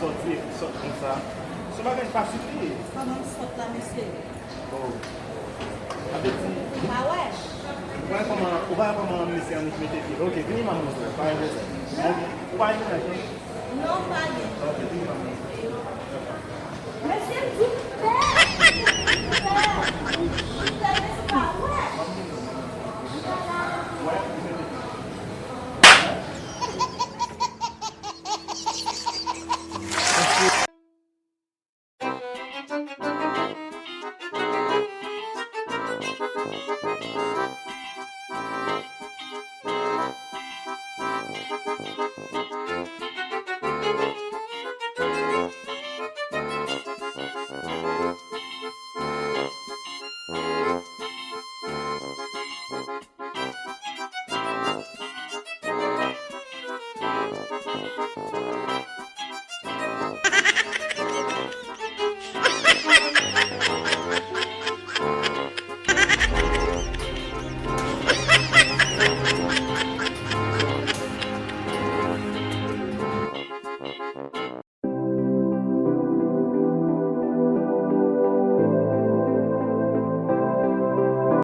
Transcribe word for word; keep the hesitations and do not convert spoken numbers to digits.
Sòti epi sòt konsa. Se yon bagay fasil li ye. Kòman m sòt la, mesye? Oh. Sa vle di, ou pa wè? Ou pa wè kòman, ou pa wè kòman mesye an mete pye? Ok, vini m ap montre w. Pa gen pwoblèm. Ou pa gen menaj, non? Non, m pa gen. Ok, vini m ap montre w. Mesye, m di pè! M di pè! M di pè, mesye pa wè! M di pè la.